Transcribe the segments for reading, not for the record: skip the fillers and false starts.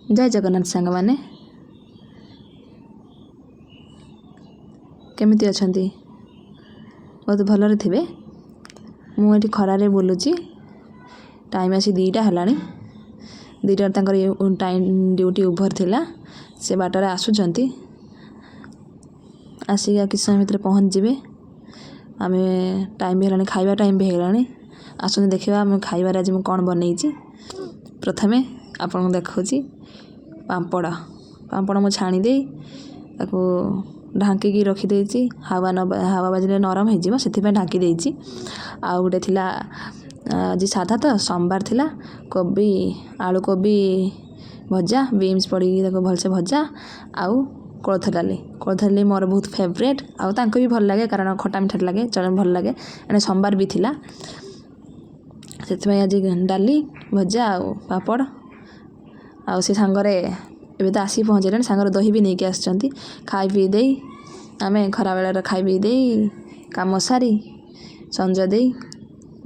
ଜୟ ଜଗନ୍ନାଥ ସାଙ୍ଗମାନେ, କେମିତି ଅଛନ୍ତି? ବହୁତ ଭଲରେ ଥିବେ। ମୁଁ ଏଠି ଖରାରେ ବୁଲୁଛି। ଟାଇମ୍ ଆସି 2ଟା ହେଲାଣି। 2ଟାରେ ତାଙ୍କର ଟାଇମ୍ ଡ୍ୟୁଟି ଓଭର୍ ଥିଲା। ସେ ବାଟରେ ଆସୁଛନ୍ତି, ଆସିକି ଆଉ କିଛି ସମୟ ଭିତରେ ପହଞ୍ଚିଯିବେ। ଆମେ ଟାଇମ୍ ବି ହେଲାଣି, ଖାଇବା ଟାଇମ୍ ବି ହେଇଗଲାଣି। ଆସନ୍ତୁ ଦେଖିବା ଆମେ ଖାଇବାରେ ଆଜି ମୁଁ କ'ଣ ବନେଇଛି। ପ୍ରଥମେ ଆପଣଙ୍କୁ ଦେଖାଉଛି ପାମ୍ପଡ଼। ପାମ୍ପଡ଼ ମୁଁ ଛାଣି ଦେଇ ତାକୁ ଢାଙ୍କିକି ରଖିଦେଇଛି। ହାୱା ନ ହାୱା ବାଜିଲେ ନରମ ହେଇଯିବ, ସେଥିପାଇଁ ଢାଙ୍କି ଦେଇଛି। ଆଉ ଗୋଟେ ଥିଲା ଆଜି ସାଧା ତ ସୋମବାର ଥିଲା, କୋବି ଆଳୁ କୋବି ଭଜା, ବିନ୍ସ ପଡ଼ିକି ତାକୁ ଭଲସେ ଭଜା, ଆଉ କୋଳଥ ଡାଲି। କୋଳଥ ଡାଲି ମୋର ବହୁତ ଫେଭରେଟ୍, ଆଉ ତାଙ୍କୁ ବି ଭଲ ଲାଗେ, କାରଣ ଖଟା ମିଠା ଲାଗେ, ଚଳ ଭଲ ଲାଗେ। ଏଣେ ସୋମବାର ବି ଥିଲା, ସେଥିପାଇଁ ଆଜି ଡାଲି ଭଜା ଆଉ ପାମ୍ପଡ଼। ଆଉ ସେ ସାଙ୍ଗରେ ଏବେ ତ ଆସିକି ପହଞ୍ଚିଲେଣି, ସାଙ୍ଗରେ ଦହି ବି ନେଇକି ଆସିଛନ୍ତି। ଖାଇ ପିଇ ଦେଇ ଆମେ ଖରାବେଳର ଖାଇ ପିଇ ଦେଇ କାମ ସାରି ସଞ୍ଜ ଦେଇ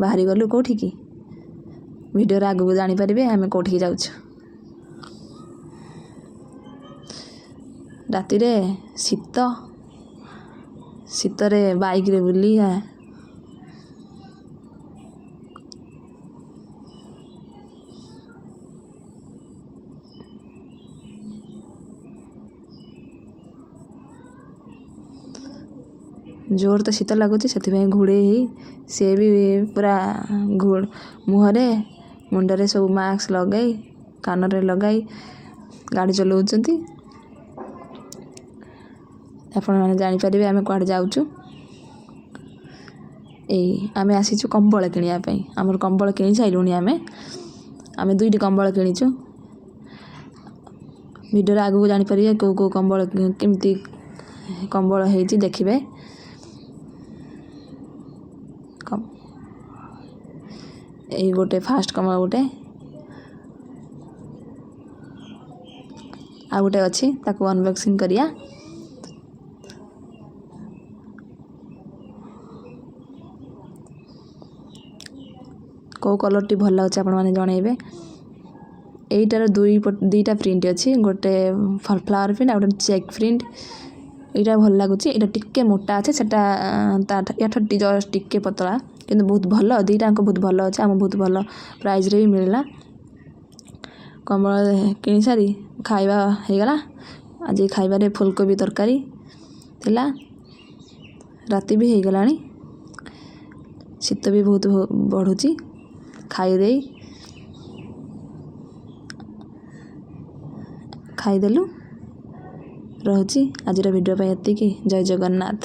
ବାହାରି ଗଲୁ କେଉଁଠିକି। ଭିଡ଼ିଓରେ ଆଗକୁ ଜାଣିପାରିବେ ଆମେ କେଉଁଠିକି ଯାଉଛୁ। ରାତିରେ ଶୀତ, ଶୀତରେ ବାଇକ୍ରେ ବୁଲି ଜୋର ତ ଶୀତ ଲାଗୁଛି, ସେଥିପାଇଁ ଘୋଡ଼େଇ ହେଇ ସିଏ ବି ପୁରା ମୁହଁରେ ମୁଣ୍ଡରେ ସବୁ ମାସ୍କ ଲଗାଇ କାନରେ ଲଗାଇ ଗାଡ଼ି ଚଲାଉଛନ୍ତି। ଆପଣମାନେ ଜାଣିପାରିବେ ଆମେ କୁଆଡ଼େ ଯାଉଛୁ। ଏଇ ଆମେ ଆସିଛୁ କମ୍ବଳ କିଣିବା ପାଇଁ। ଆମର କମ୍ବଳ କିଣି ସାରିଲୁଣି ଆମେ। ଆମେ 2ଟି କମ୍ବଳ କିଣିଛୁ। ଭିଡ଼ିଓରେ ଆଗକୁ ଜାଣିପାରିବେ କେଉଁ କେଉଁ କମ୍ବଳ କେମିତି କମ୍ବଳ ହେଇଛି ଦେଖିବେ। ଏଇ ଗୋଟେ ଫାଷ୍ଟ କମ୍ବଳ ଗୋଟେ, ଆଉ ଗୋଟେ ଅଛି, ତାକୁ ଅନବକ୍ସିଂ କରିବା। କେଉଁ କଲର୍ଟି ଭଲ ଲାଗୁଛି ଆପଣମାନେ ଜଣାଇବେ। ଏଇଟାର 2ଟା ପ୍ରିଣ୍ଟ ଅଛି, ଗୋଟେ ଫ୍ଲାୱାର ପ୍ରିଣ୍ଟ ଆଉ ଗୋଟେ ଚେକ୍ ପ୍ରିଣ୍ଟ। ଏଇଟା ଭଲ ଲାଗୁଛି। ଏଇଟା ଟିକେ ମୋଟା ଅଛି, ସେଟା ତା ୟାଠୁ ଜଷ୍ଟ ଟିକେ ପତଳା, କିନ୍ତୁ ବହୁତ ଭଲ। 2ଟାଙ୍କ ବହୁତ ଭଲ ଅଛି, ଆମକୁ ବହୁତ ଭଲ ପ୍ରାଇଜ୍ରେ ବି ମିଳିଲା। କମ୍ବଳ କିଣି ସାରି ଖାଇବା ହେଇଗଲା। ଆଜି ଖାଇବାରେ ଫୁଲକୋବି ତରକାରୀ ଥିଲା। ରାତି ବି ହେଇଗଲାଣି, ଶୀତ ବି ବହୁତ ବଢ଼ୁଛି। ଖାଇଦେଇ ଖାଇଦେଲୁ। ରହୁଛି ଆଜିର ଭିଡ଼ିଓ ପାଇଁ ଏତିକି। ଜୟ ଜଗନ୍ନାଥ।